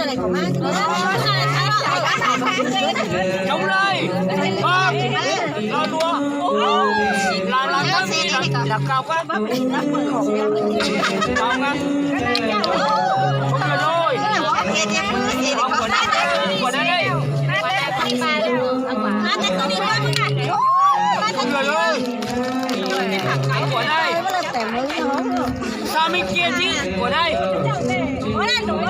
Coob lawm, los dua, los los thawj ntej los, los kau koj. Kau na. Ua dab li, ua dab li. Ua dab li. Xa me kiag tib ua dab li. Ua dab li.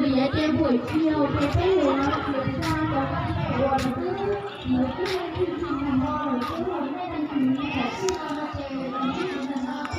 Vim yog tias buổi chiều thì peb yuav kiểm tra cov kab ua xwb, yuav twb